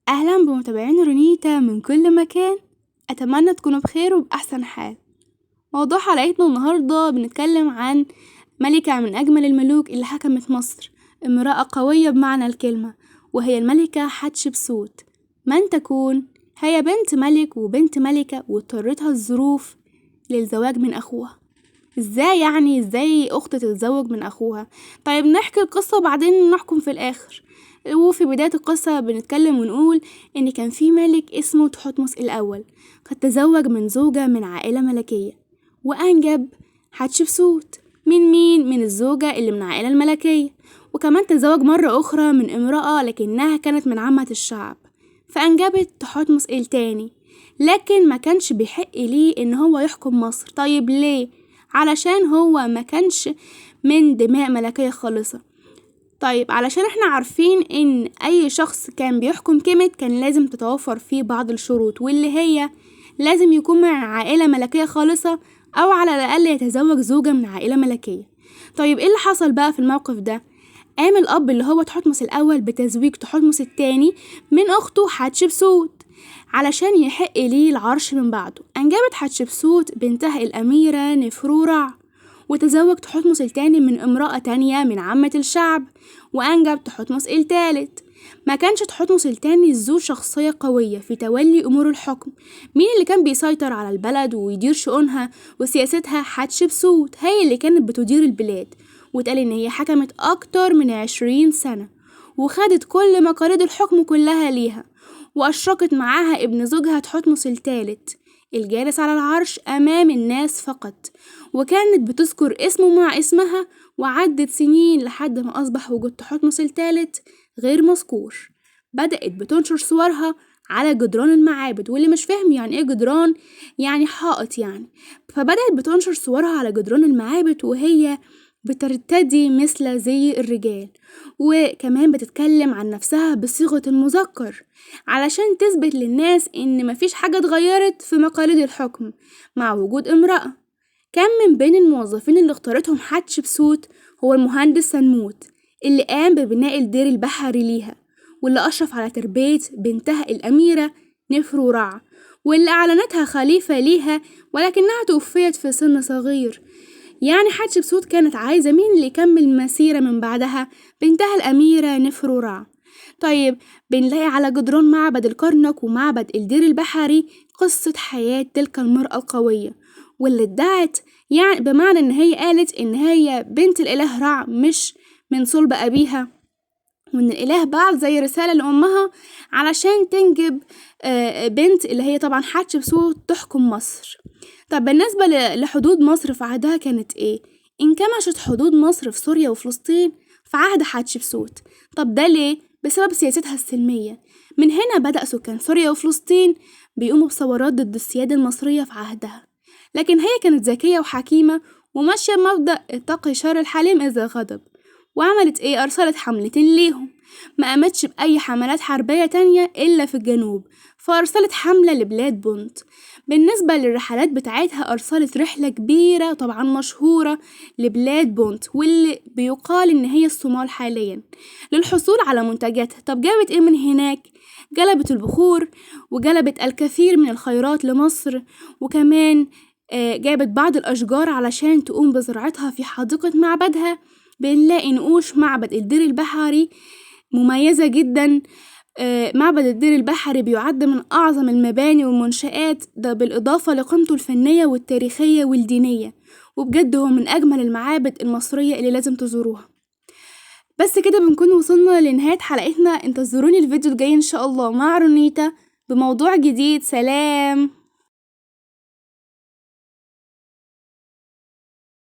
أهلا بمتابعين رونيتا من كل مكان، أتمنى تكونوا بخير وبأحسن حال. موضوع حلقتنا النهاردة بنتكلم عن ملكة من أجمل الملوك اللي حكمت مصر، امرأة قوية بمعنى الكلمة، وهي الملكة حتشبسوت. من تكون؟ هي بنت ملك وبنت ملكة، واضطرتها الظروف للزواج من أخوها. ازاي يعني؟ ازاي أخت تتزوج من أخوها؟ طيب نحكي القصة وبعدين نحكم في الآخر. وفي بداية القصة بنتكلم ونقول إن كان في ملك اسمه تحتمس الأول، قد تزوج من زوجة من عائلة ملكية، وأنجب حتشبسوت. من مين؟ من الزوجة اللي من العائلة الملكية. وكمان تزوج مرة أخرى من امرأة لكنها كانت من عامة الشعب، فأنجبت تحتمس التاني، لكن ما كانش بيحق ليه إن هو يحكم مصر. طيب ليه؟ علشان هو ما كانش من دماء ملكية خالصة. طيب علشان احنا عارفين ان اي شخص كان بيحكم كيمت كان لازم تتوفر فيه بعض الشروط، واللي هي لازم يكون من عائلة ملكية خالصة، او على الاقل يتزوج زوجة من عائلة ملكية. طيب ايه اللي حصل بقى في الموقف ده؟ قام الاب اللي هو تحتمس الاول بتزويج تحتمس التاني من اخته حتشبسوت علشان يحق ليه العرش من بعده. انجبت حتشبسوت بنتها الاميرة نفرورع، وتزوج تحتمس التاني من امرأة تانية من عامة الشعب، وأنجب تحتمس التالت. ما كانش تحتمس التاني ذو شخصية قوية في تولي أمور الحكم. مين اللي كان بيسيطر على البلد ويدير شؤونها وسياستها؟ حتشبسوت، هي اللي كانت بتدير البلاد، واتقال إن هي حكمت أكتر من 20 سنة، وخدت كل مقاليد الحكم كلها ليها، وأشركت معاها ابن زوجها تحتمس التالت الجالس على العرش أمام الناس فقط، وكانت بتذكر اسمه مع اسمها. وعدت سنين لحد ما أصبح وجود تحتمس الثالث غير مذكور. بدأت بتنشر صورها على جدران المعابد، واللي مش فاهم يعني ايه جدران، يعني حائط يعني. فبدأت بتنشر صورها على جدران المعابد وهي بترتدي مثل زي الرجال، وكمان بتتكلم عن نفسها بصيغة المذكر علشان تثبت للناس إن مفيش حاجة اتغيرت في مقاليد الحكم مع وجود امرأة. كان من بين الموظفين اللي اختارتهم حتشبسوت هو المهندس سنموت، اللي قام ببناء الدير البحري ليها، واللي أشرف على تربية بنتها الأميرة نفرورع، واللي أعلنتها خليفة ليها، ولكنها توفيت في سن صغير. يعني حتشبسوت كانت عايزة مين اللي يكمل مسيرة من بعدها؟ بنتها الأميرة نفرورع. طيب بنلاقي على جدران معبد الكرنك ومعبد الدير البحري قصة حياة تلك المرأة القوية، واللي ادعت يعني بمعنى ان هي قالت ان هي بنت الإله رع مش من صلب أبيها، وان الإله بعت زي رسالة لأمها علشان تنجب بنت اللي هي طبعا حتشبسوت تحكم مصر. طب بالنسبة لحدود مصر في عهدها كانت ايه؟ انكمشت حدود مصر في سوريا وفلسطين في عهد حتشبسوت. طب ده ليه؟ بسبب سياستها السلمية. من هنا بدأ سكان سوريا وفلسطين بيقوموا بثورات ضد السيادة المصرية في عهدها، لكن هي كانت ذكية وحكيمة وماشية بمبدأ اتقي شر الحليم إذا غضب. وعملت ايه؟ أرسلت حملتين ليهم، ما قامتش بأي حملات حربية تانية إلا في الجنوب، فأرسلت حملة لبلاد بونت. بالنسبة للرحلات بتاعتها أرسلت رحلة كبيرة طبعا مشهورة لبلاد بونت، واللي بيقال إن هي الصومال حاليا، للحصول على منتجاتها. طب جابت ايه من هناك؟ جلبت البخور، وجلبت الكثير من الخيرات لمصر، وكمان جابت بعض الأشجار علشان تقوم بزراعتها في حديقة معبدها. بنلاقي نقوش معبد الدير البحري مميزة جدا. معبد الدير البحري بيعد من أعظم المباني والمنشآت، ده بالإضافة لقيمته الفنية والتاريخية والدينية، وبجد هو من أجمل المعابد المصرية اللي لازم تزوروها. بس كده بنكون وصلنا لنهاية حلقتنا. انتظروني الفيديو الجاي إن شاء الله مع رونيتا بموضوع جديد. سلام.